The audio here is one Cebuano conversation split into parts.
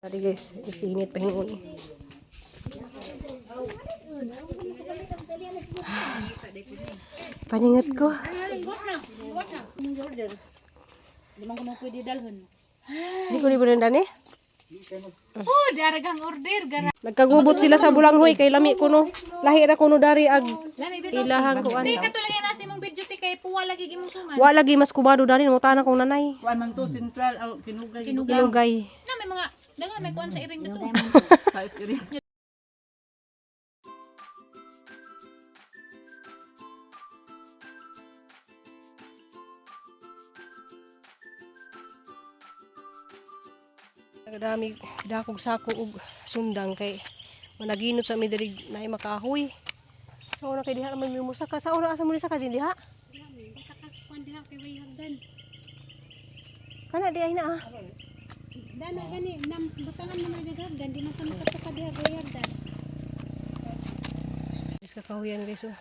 Sorry guys, init pa hingon. Paningat ko. Di man ko mo pwede dalhon. Hindi ko ni Brenda ni. Oh, daragang order gara. Nagkagubot sila sa bulanghoy kay lami kuno. Lahi ra kuno dari ag Lami bitaw. ilahang kuan. Di kato lang yan imong video ti kay puwa lagi imong suman. Wa lagi mas kubado dari nangutana kong nanay. Kuan man to sentral aw kinugay. Kinugay. Kinugay. Na may mga dangan may kuan sa iring dito. Sa iring. Nagdami dakog sako og sundang kay managinot sa mi diri naay makahoy. Sa una kay diha naman mi musaka. Sa una asa mo ni saka din diha? Kana di ay na ah. Dana gani nam butangan man nagagagdan di man ta makatuka diha gayagdan. Guys, kakahuyan guys oh.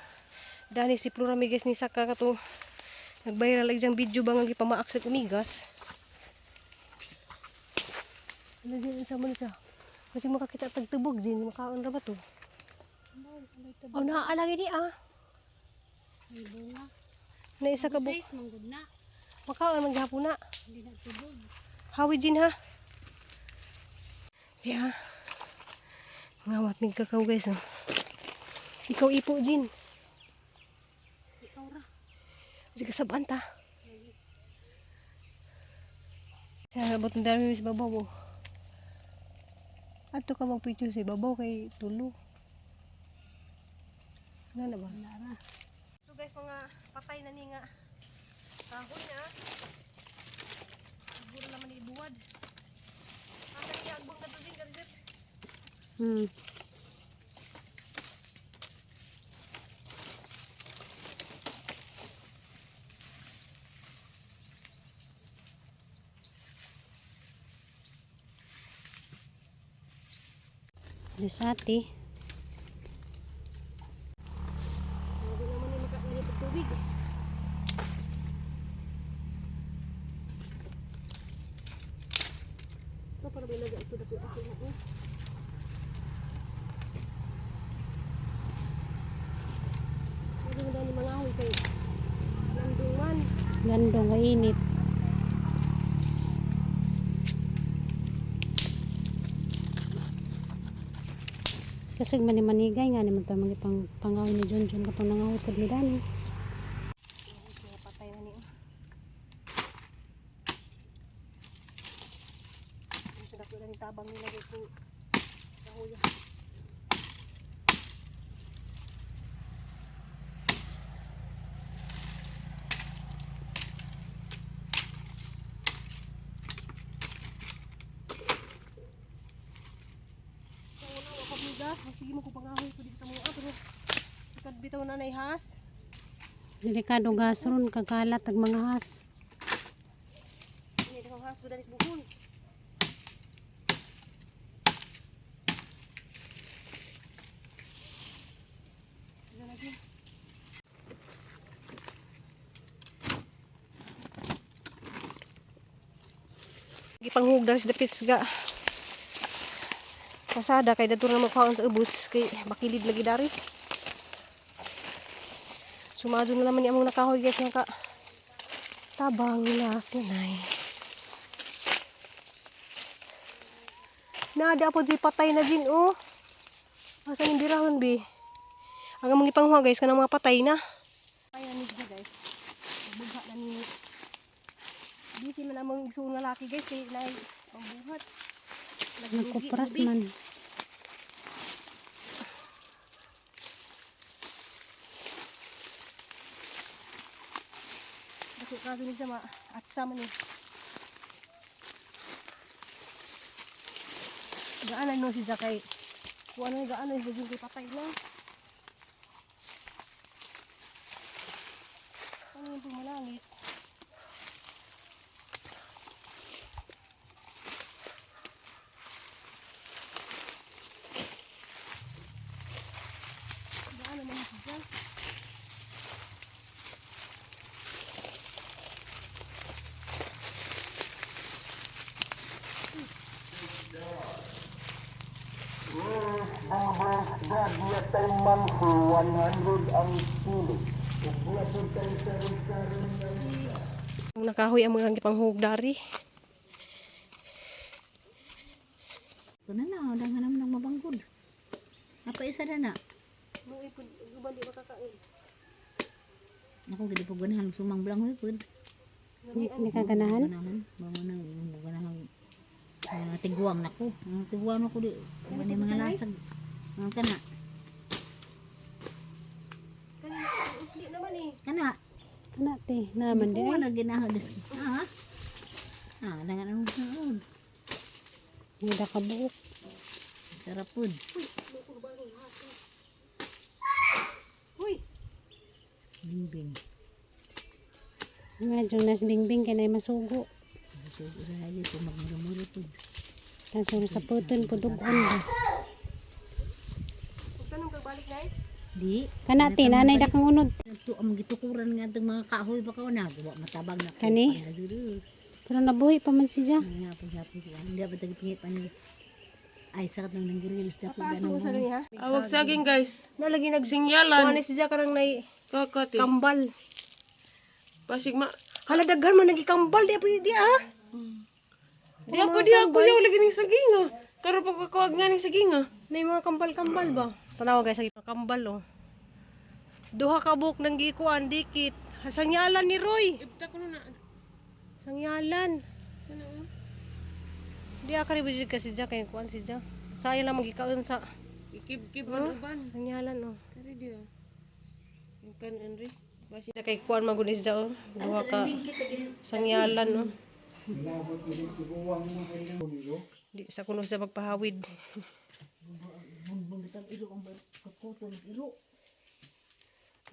Dani si Flora mi guys ni saka kato. Nag-viral lagi diyang video ba nga gipamaak sa umigas. Ano din sa man siya? Kasi makakita tagtubog din, makaon ra ba to? Oh, naaalagi di ah. May bunga. Na isa ka buk. Size manggod na. Makaon man gihapon na. Hindi na tubog. Hawi din ha. Di ha. Ngawat mig kakao guys oh. Ikaw ipo Jin. Ikaw ra. Sige sabaan ta. Sa abot ng dami sa babaw oh. Ato ka magpicture sa babaw kay tulo. Nga na ba? Nara. So guys, mga patay na ni nga. Kahoy na. Siguro naman ibuwad. Asa niya agbang na to din gargat. Disati. Hindi naman ni makainit og tubig. Ito para may laga ito dako ako na oh. Hindi na ni mga ahoy kay landungan. Gandong nga init. Kasi man ni manigay nga ni man tayo magipang pangawin ni John John katong nangawit pud mi dani. Mga patay na ni oh. Ito dako na ni tabang nila kay kahoy. Sa una, wa pa migas. Sige mo ko pangahoy ko dito sa mga pero kad bitaw na nay has. Delikado gas ron kagalat ag mga has. Ini daghang has budanis buhon. Ano lagi? Gipanghug dali sa dapit sa pasada kay dadto na magkuhaan sa ubos kay makilid lagi dari. Sumado na naman ni among nakahoy guys nga ka tabang na sinay. Na, di po di patay na din, oh. Asa yung birahon, bi? Ang among ipanghuha, guys, kanang mga patay na. Ayan, ni siya, guys. Bugha na ni. Busy man among igsuon nga laki, guys, kay naay pambuhat. Naglugi, Nagkupras lubi. man. Dako kaso ni siya ma at sama ni. Gaanan no si Zakay. Kung ano yung gaanan siya kay patay na. Ano yung pumalangit? Gaanan man siya. Ang nakahoy ang mga gipanghug dari. Kuna na, danghan naman ang mabanggod. Apa isa na na. Ako gid po ganahan sumang blang huy pud. Di ka ganahan? Ganahan, bangon nang ganahan mga tiguang nako. Mga tiguang nako di mga mga lasag. Mga kana. Usli naman eh. Kana. Kana te, naman di Kuha ay. na ginahan dis. Ah. Ah, danghan ang suod. Hindi ka buok. Sarap pud. Uy, Bingbing. Medyo nas bingbing kay nay masugo. Sugo sa hayo po magmura-mura pud. Kaso sa puton po dugon ba. tanong kag balik na eh. Di. Kana te, nanay da kang unod. Ito ang gitukuran nga itong mga kahoy ba ka na wa matabang na. Kani? Pero nabuhi pa man siya. Nga po sa po. Hindi ba tagpingit panis. Ay sakit nang nangguril sa ko Taas mo sa niya. Awag saging guys. Nalagi nag Singyalan. Kuha ni siya karang nay Kakati. kambal. Pasig ma. Hala daghan man nagikambal di pa di ah. Di apa di ako yaw lagi ning saging ah. Karon pagkakuag nga ning saging ah. Nay mga kambal-kambal ba? Tanawa guys, sa kambal oh. Duha ka buok nang gikuan dikit. Sangyalan ni Roy. Ibta ko na. Sangyalan. Di akari ba kasi siya kay kuan siya. Sayo lang magikaon sa Ikib-kib man uban. sangyalan oh. Kari di ah. Yung kan Henry. Basi Siya kay kuan magud siya oh. Duha ka sangyalan oh. Di sa kuno siya magpahawid.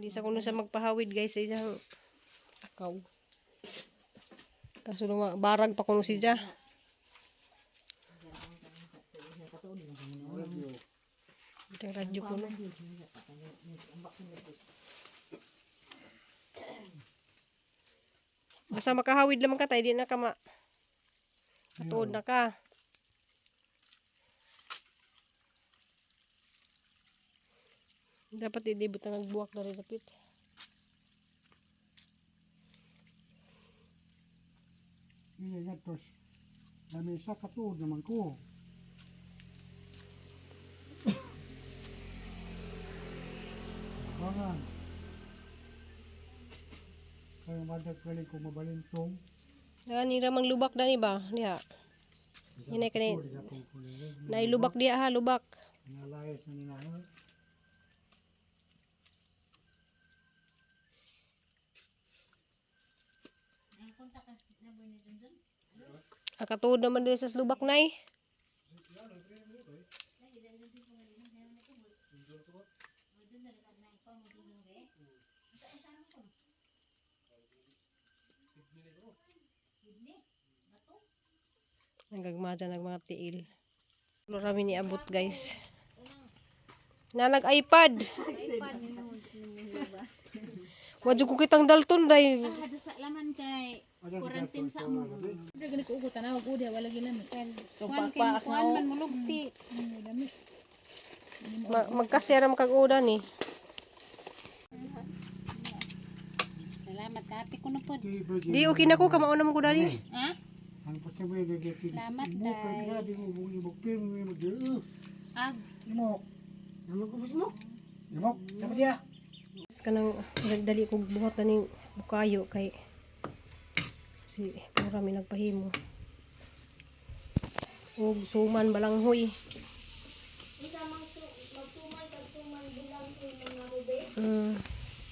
Di sa kuno siya magpahawid guys sa iyang akaw. Kaso luma, barag pa kuno siya. Itong radyo ko no. Basta makahawid lamang ka tayo, di na ka ma... Katuod na ka. Dapat ilibot na nagbuwak na rin dapit. Iya nga tos. Lamesa katuod naman ko. Kangan. Kaya madag kali ko mabalintong. Gani ramang lubak dani ba? Diha. Hinay ka ni. Nailubak diha ha, lubak. Nalayas na nila. Akatuod naman din sa lubak nay. Nagagmada ng mga tiil. Marami ni abot guys. Na nag-iPad. Wadyo ko kitang dalton day. Sa laman kay quarantine sa mo. Kuan kay mo kuan man mulugti. Magkasera makag-udan ni. Salamat ate ko na pod. Di okay na ko kamao na mo ko dali. Ha? Ang pasamay na dito. Salamat, day. Grabe mo mong imok pero mo imok di. Ag. Imok. Imok ko imok. Imok. Sama dia. Mas kanang dali kog buhat na ning bukayo kay si marami nagpahimo. Og suman balanghoy.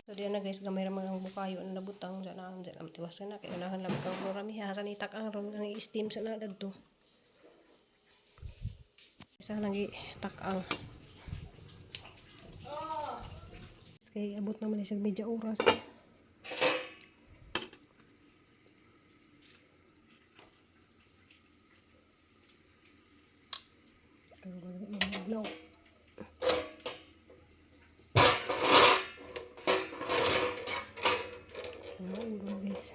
So diyan na guys, gamay ra mga bukayo na nabutang dyan na dyan ang tiwasan na kay unahan lang kang marami hasan itak ang ron ang steam sa na dadto. Isa nang itak ang kay abot naman siya medya oras. Pero ganun, no. Ano guys.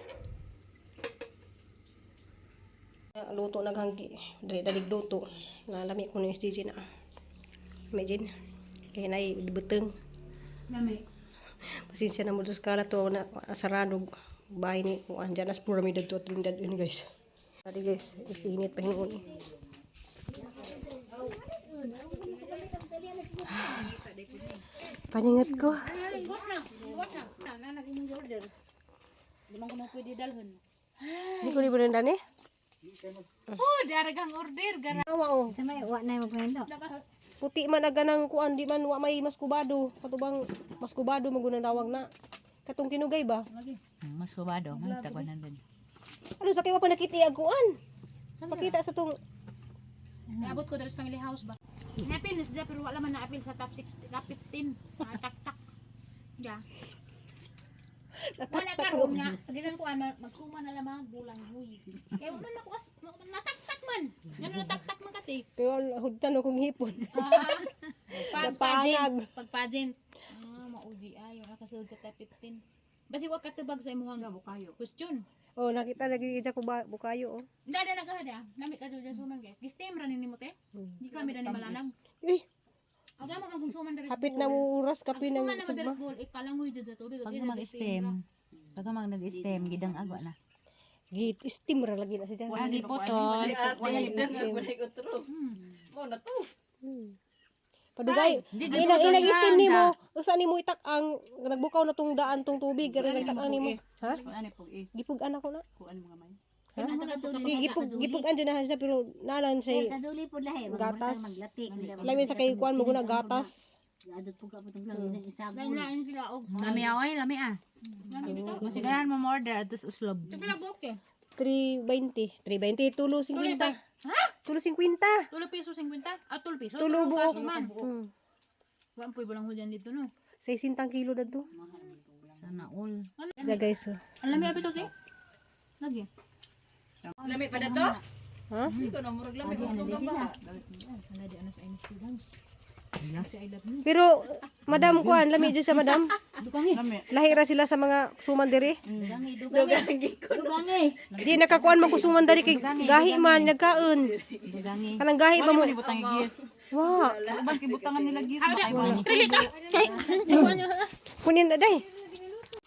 Luto naghanggi, dali dalig luto. Nalami ko ni SDG na. Imagine. Kaya na ibuteng. Lami. Pasensya na mo dos kala to na sarado bahay ni kung andyan as pura mi dadto at Trinidad yun, guys. Sorry guys, init pa hingon. Paningat ko. Hindi ko libre na eh. Oh, daragang order gara. Awa oh. Sa may wa na magpahilo. Puti man aga ng kuan, di man wa may maskubado. Katubang maskubado magunang tawag na. Katong kinugay ba? Mas kubado, man tag 100. Ano sa kay wa pa nakita ang kuan? Pakita sa tong Naabot ko diri sa family house ba. Napil ni siya pero wala man naapil sa top 6, top 15. Ah, tak tak. Ya. Wala karon nga. Pagitan ko ama magsuma na lamang bulang huy. Kaya man makuas nataktak man. Ngano nataktak man kati. Pero hugtan akong hipon. Ah, pag Napangag. pageant, pag pageant. Ah, mauji ayo nakasulod sa top 15. Basi wa katubag sa imong question. Oh, nakita lagi ko ba bukayo oh. Hindi, ada nagahada. Nami ka dyan suman kay. Gistem ra ni mo te. Di kami ra ni malanag. Uy, Aga mo kang suman diri. hapit na mo oras kape Ang ng suman na mo diri sugba. sa bowl, ikalangoy dyan sa tubig. Pag mag-stem, pag mag nag-stem gidang agwa na. Git steam ra lagi na siya. Wala photos. Mo na to. Padugay. Inang inang steam nimo, usa nimo itak ang nagbukaw na tong daan tong tubig, kaya nagtak ang nimo. Ha? Gipug-an ako na. Ha? Gipug gipug-an dyan na siya pero nalan siya. Kaduli po lahi, Gatas. maglati. Lamin sa kay kuan maguna gatas. Adot po ka patong lang isagol. Lain sila og. Lami away, lami ah. Lami bitaw. Masigaran mo order atos uslob. Sige lang buok eh. 3.20. 3.20 tulo 50. Ha? Tulo 50. Tulo piso 50. Ah, tulo piso. Tulo buok. kaso man. Wa po bulang hujan dito no. 60 kilo dadto. Sana all. Sa guys. Oh. Ang lami abi to te. Lagi. Lami pa na to? Ha? Hindi ko na murag lami ko itong gamba. Pero madam kuan lami dyan sa madam. Lahi ra sila sa mga suman diri. Dugangi, dugangi. Dugangi. Di nakakuan man ko suman diri kay gahi man nagkaon. Dugangi. Kanang gahi ba mo? Wa. Ah, Trilita. Kay. Kunin na day.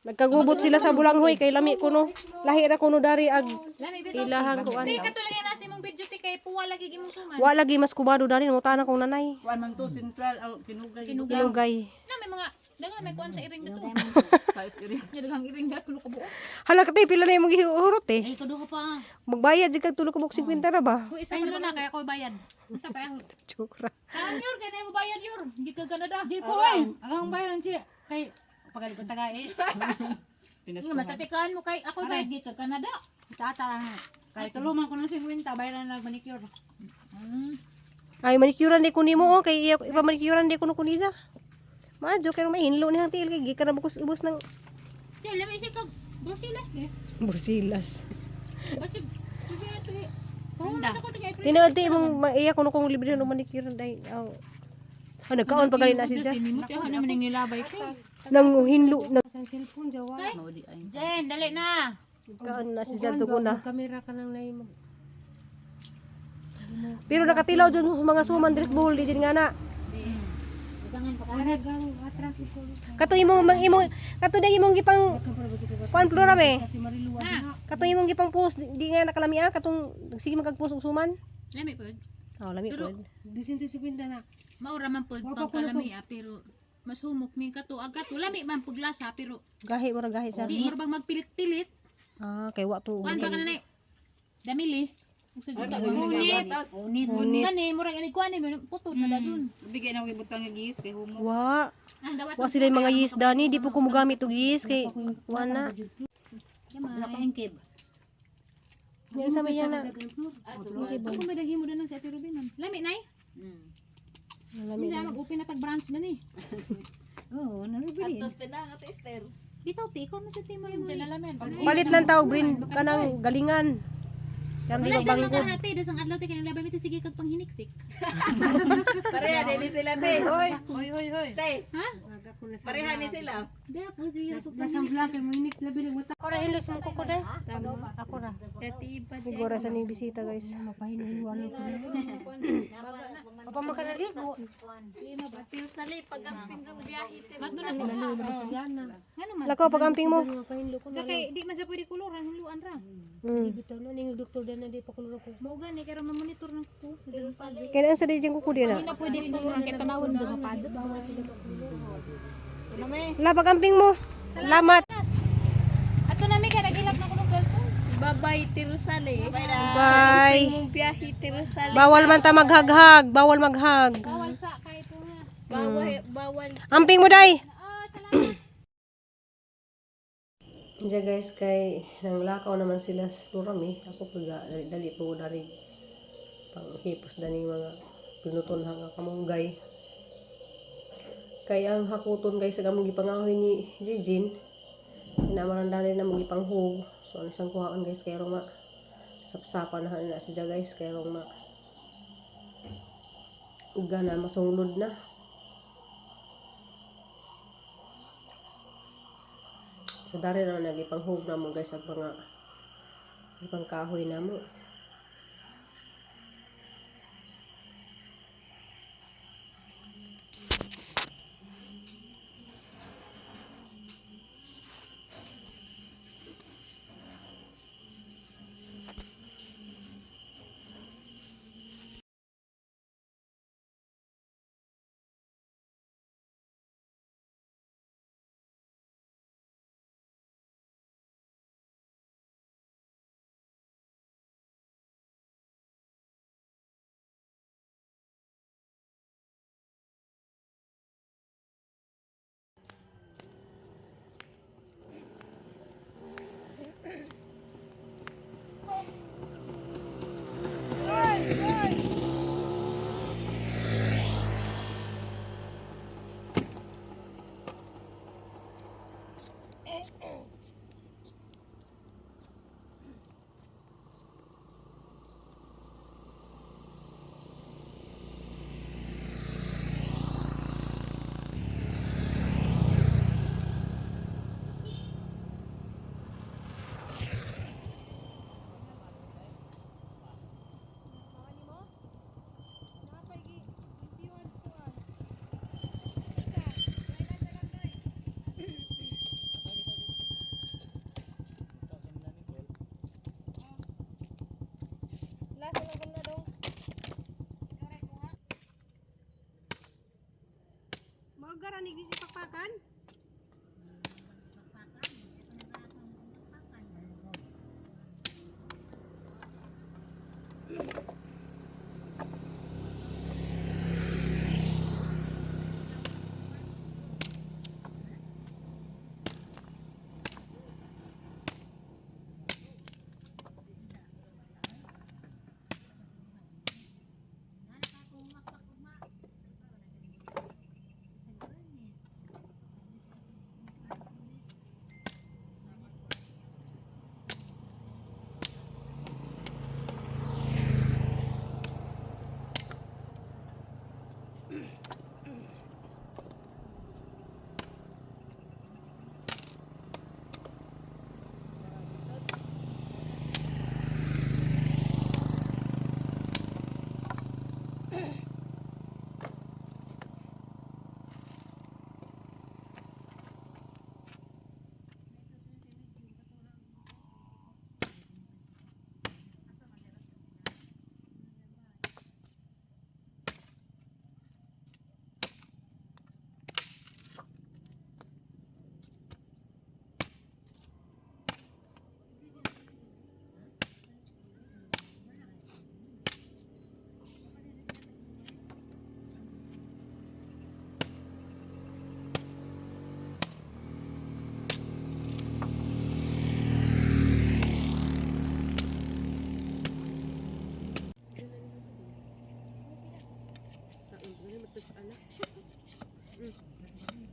Nagkagubot sila sa bulanghoy kay lami kuno. Lahi ra kuno dari ag Lami bitaw. ilahang kuan. Te kato lang yan nasa imong video te kay puwa lagi imong suman. Wa lagi mas kubado dari nangutana kong nanay. Kuan man to sentral aw kinugay. Kinugay. Kinugay. Na may mga dagan may kuan sa iring dito. Sa iring. Daghang iring dito tulo ka buok. Hala ka te, pila na imong gihurot eh. Ay, kudo ka pa. Magbayad jud kag tulo ka buok 50 ra ba? Huy, isa pa na kaya ko bayad. Isa pa ako. Joke ra. Saan yor kay na mo bayad yor? Hindi ka ganada. Di po ay. Ang bayaran siya kay pagalit ko tagay. Nga matatikaan mo kay ako bayad di ka Canada. Tata kay tuluman ko ng 50 bayaran na manicure. Ay manicurean di ko nimo oh kay iya ipa manicurean di ko no kuniza. Madyo kay may hinlo ni ang tiil kay gikan na bukos ubos ng Di lami siya kag Brusilas eh. Brusilas. Basi sige sige. Handa. Tinuod ti imong iya kuno kong libre no manicure dai. Oh. Oh, nagkaon pa gali na siya. Mo tiyan naman ning nilabay ko. Nang hinlo nang Jen, dali na. kaon na si Jan tuguna. Kamera ka lang na Pero nakatilaw dyan sa mga suman dress buhol di dyan nga na. Kato imong mang imong kato dai imong gipang kuan Flora be. Kato imong gipang post di, di nga nakalami ah katong sige magkag-post og suman. Lami pod. Oh, lami Pero- pod. Maura man pod pagkalami ah, pero mas humok ni kato agad lami man pug lasa pero Gahi mura gahi sa. di mura bang magpilit-pilit. Ah, kay wa to. Kuan ba ka na na Damili. Ug sa juta ba? Unit. Unit. Kani murag ani kuan ni putod na dun. Bigay na ko ibutang nga gis kay humo. Wa. Ang dawat. Wa sila yung mga yeast dani, di po ko mogamit og yeast kay wa na. Wala ka yung kib. Yan sa may yan na. Ako may daghi mo na sa Ate Rubinon. Lami nay. Lami. Hindi mag-open na tag branch na ni. Oo, narubili. Bitaw ti ikaw man sa timo mo. Palit lang tawag brin kanang galingan. Yan di Wala dyan magbangkod. mga hati, dasang adlaw ti kanila ba sige kag panghiniksik. Pareha din sila te. Hoy hoy hoy. Te. Ha? Pareha ni sila. Di po sige kag panghinik. Ako ra hilos mo kuko de. Ako ra. Nigora sa ning bisita guys. Pa makanaligo. Ngano man? Lakaw pag-amping mo. Kay di man sa pwede kuluran, hinluan ra. Mao gani kay ra mamonitor ng kuko. Kaya ang sa di dyan kuko din Hindi na pwede kuluran kay tanawon jud mapadyo. La pag-amping mo. Lamat. Ato na mi kay nagilap na kulong cellphone. Bye-bye, Tirosale. Bye. Mong biyahe, Tirosale. Bawal man ta maghaghag, bawal maghag. Bawal sa kay ito nga. Bawal, bawal. Amping mo day. Ah, salamat. Diyan guys, kay nang lakaw naman sila sa Turami. Ako pag dali, dali po dari pang hipos dani mga pinuton hanga kamunggay. Kay ang hakuton guys sa among gipangahoy ni Jijin. Inamaran dali na mong gipanghug. So ano siyang kuhaon guys kay rong ma sapsapan na na siya guys kay rong ma uga na masunglod na. So dari na nagipanghug na mo guys ang mga ipangkahoy na mo. Magara ni ipakpakan?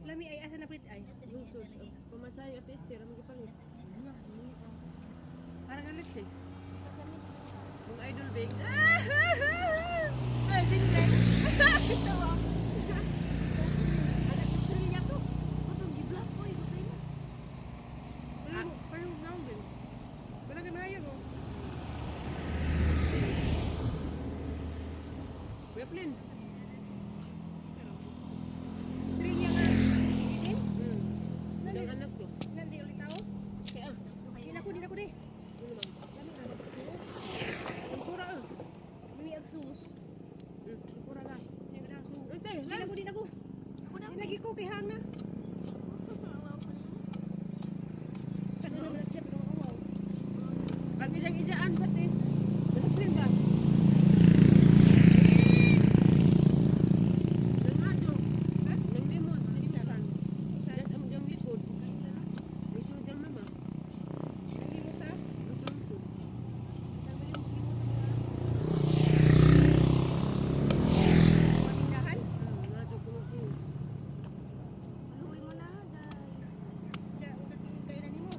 Lami ay asa na prit ay. Pamasahe at Esther, ang gipalit. Parang galit eh. Mga idol bing. Ay, bing bing. Tawa. Anak Australia to. Atong giblock ko, gutay na. Parang parang naong din. Wala ka mahayag oh. Kuya Plin. kay Hana. Kadto na siya pero uwaw. Ang isang ijaan pati. Dasin ba? Nangado. Nang limon, isaran. Das ang jang likod. Iso jang mama. Hindi mo sa Tindahan? Ngadto ko mo. Luwi mo na, day. Kailan nimo?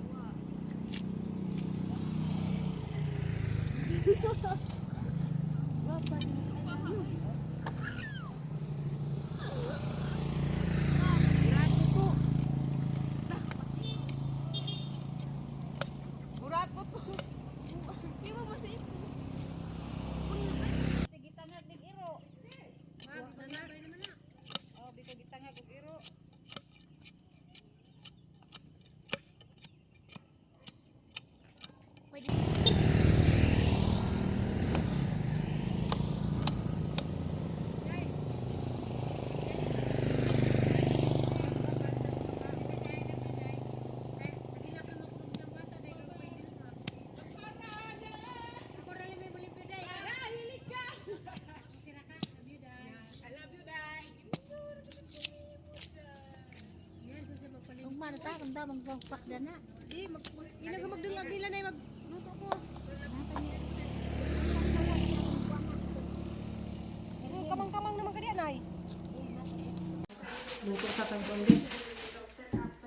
Burato to. Di mo ba sa Oh, biko gitangag og iro. Kung man ta kung da magpakda na. Di mag ilang magdungag nila na magluto ko. Kamang-kamang naman ka diyan ay. Luto sa kang guys.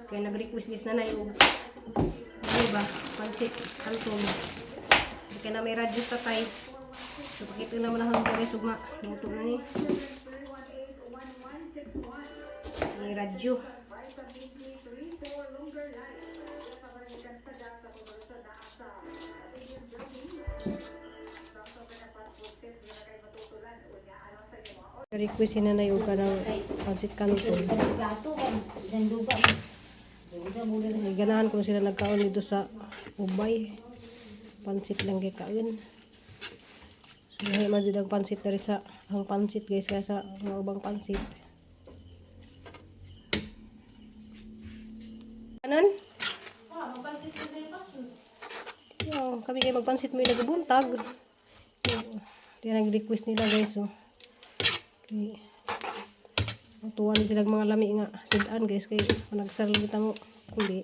Kaya nag-request guys nanay og ano ba, pansit kanton. Di ka na may radyo tatay. So pakita naman ang guys ugma. Luto na ni. May radyo. Request si nanay og kanang pansit kanton. Gato kan dan duga. Duga mo lang. Ay, ganahan ko sila nagkaon dito sa Ubay. Pansit lang kay kaon. So, lahi man jud ang pansit diri sa ang pansit guys kaya sa mga ubang pansit. Anon? Yo, kami kay magpansit mo nagabuntag. Di nag-request nila guys oh. Okay. Tuwa ni sila mga lami nga sudan guys kay nagsaril kita mo kundi.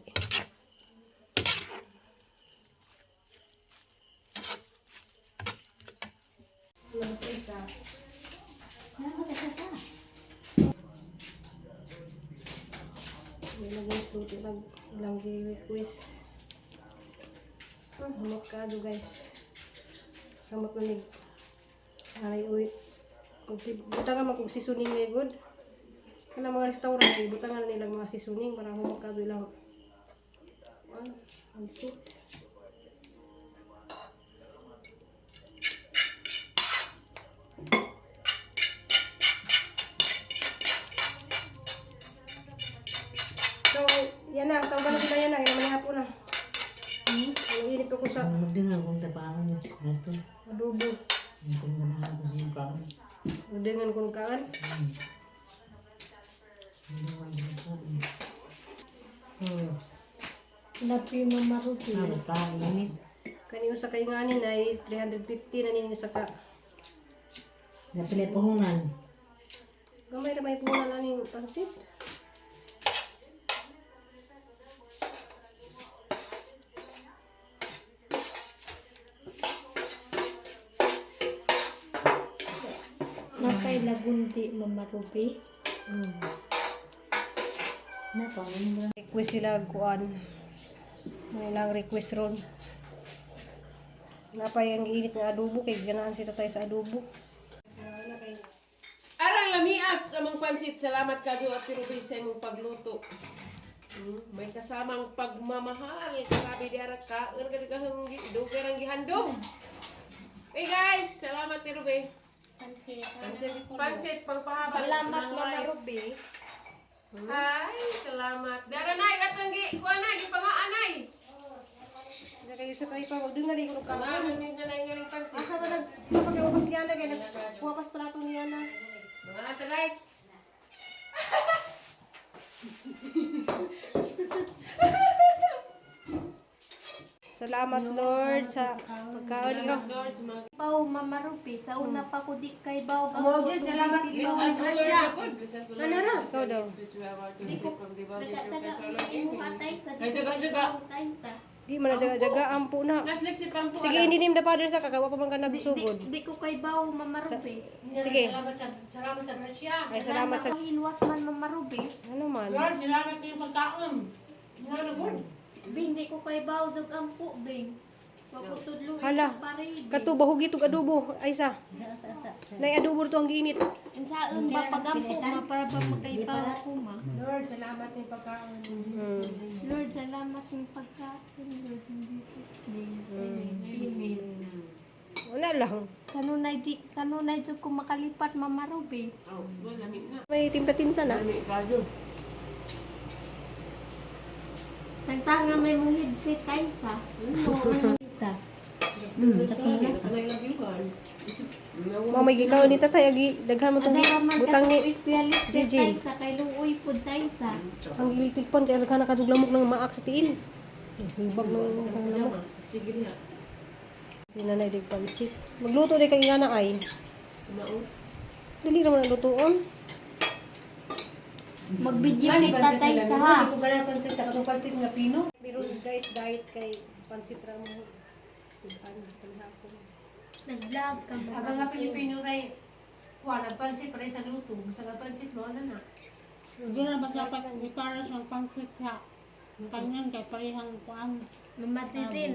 May guys, luto lang ilang request. Humok ka do guys. Samot na nig. Ay uy. Buta nga magkog seasoning na good. Kana mga restaurant ay butangan nilang mga seasoning para humok ka do ilang ano, ang soup. So, yan na. Tawag na sila yan na. Yan naman hapon na. Ang init ko sa Magdingan kung tabangan niya sa kunato. adobo. Kung ganahan ko sa kaon. Udingan kung kaan. Love you, Mama Ruby. Ah, basta init. Kani usa kay nganin ay 350 na ninyo sa ka. Napilay puhunan. Gamay ra may puhunan aning pansit. Napay lagundi, Mama Ruby. Napa, ano ba? Request sila kuan. May lang request ron. Napay ang init nga adobo kay ganahan sila tayo sa adobo. Arang lamias among pansit. Salamat kadyo at Ruby sa imong pagluto. May kasamang pagmamahal. Grabe di ara kaon ka kahang dugay rang gihandom. Hey guys, salamat ni Ruby. Pansit. Pansit, pansit pangpahaba. Salamat, Mama Ruby. Hi, salamat. Dara nay atong gi kuan nay gipangaan nay. Hindi kayo sa tayo pa magdungan ni kuno kaan. Pangaan ni nanay nga ning pansit. Asa ba nag pagkawapas niya na kay nagwapas pala to niya na. Mga ata guys. Salamat Lord sa pagkaon ikaw. Lord, sa mga Pao, Mama Ruby. Sa una pa ko di kay Bao. Salamat, bless us, Lord. God, bless us, Lord. Ikaw daw. Di ko nagataga imuha tay sa Ay, jaga, jaga. tay sa. Di man na jaga-jaga ampo na. Last next si Pampo. Sige, in the name the Father sa kagawa pa man ka Di, di, nagsugod. di ko kay Bao, Mama Ruby. Sige. Salamat sa, salamat sa grasya. Ay, salamat sa Hilwas man, Mama Ruby. ano man. Lord, salamat sa iyong pagkaon. Ano na, Bing, di ko kay Bao dug ampo, Bing. Wa ko tudlo Hala. sa parehe. Kato bahugi tug adobo ay sa. Asa asa. Nay adobo to ang giinit. Insaon ba pagampo ma para ba makay Bao ko ma. Lord, salamat sa iyong pagkaon. Lord, salamat ng pagkain, Lord, in Jesus' name. Amen. Wala lang. Kanunay di kanunay jud ko makalipat, Mama Ruby. Oh, wala na. May timpla-timpla na. Lami kayo. Tagtanga may muhid si Taisa. Ano sa? Sakto na. Kanay lang yuhan. Mao may gikaon ni tatay agi daghan mo tong Aday man butang ni espesyalist si DJ. Taisa kay luoy pud Taisa. Ang gilitikpan kay daghan na kadug lamok ng maak sa tiil. Hibag ng ang lamok. Sige niya. Si nanay dig pansit. Magluto di kay ingana ay. Mao. Dili naman ang lutuon. Magbidyo ni Tatay sa ha. Hindi ko gana pansit, katong pansit nga pino. Pero guys, diet kay pansit ra mo. Sudan panghapon. Nag-vlog ka mo. Ang mga Pilipino ray, kuha, nagpansit pa rin sa luto. Sa nagpansit mo, ano na? Hindi na ba dapat para sa pangsit sa kanyan kay parehang kuan. Mama Zizin.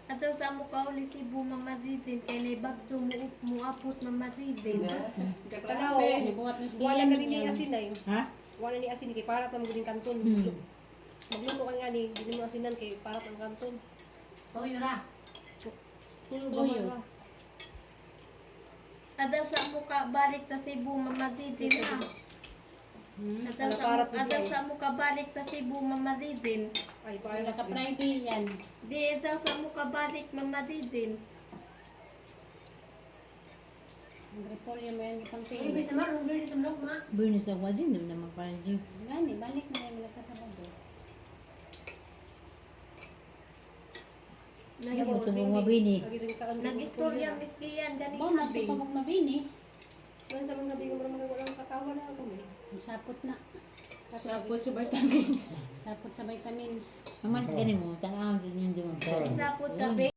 Ato sa mo ka uli Cebu, Mama Zizin, kay naibagto mo muapot, Mama Zizin. Tanaw. Buhat na Wala ka ni asin ay. Ha? Wala ni asin kay para ta mo kanton. Magluto ka nga ni, dili mo asinan kay para ang kanton. Toyo ra. Tuyo. Ato sa mo ka balik sa Cebu, Mama Zizin ha. Ato sa mo ka balik sa Cebu, Mama Zizin. Ay para Naka Friday yan. Di ato sa mo ka balik, Mama Zizin. Ang repolyo mo yan gipang Ay, tingin. bisa ma, rumbler sa manok, ma. Buenos daw wajin naman na magparadyo. Gani balik na yung mga Sabado. Ano mo mabini? Nag-istorya miski yan gani Ba habi. magto pa mabini. Sa mga nabi ko mga walang katawa na ako eh. Sapot na. Sapot sa vitamins. Sapot sa vitamins. Mamalit gani mo, tanaw din yung dimang. Sapot tabi.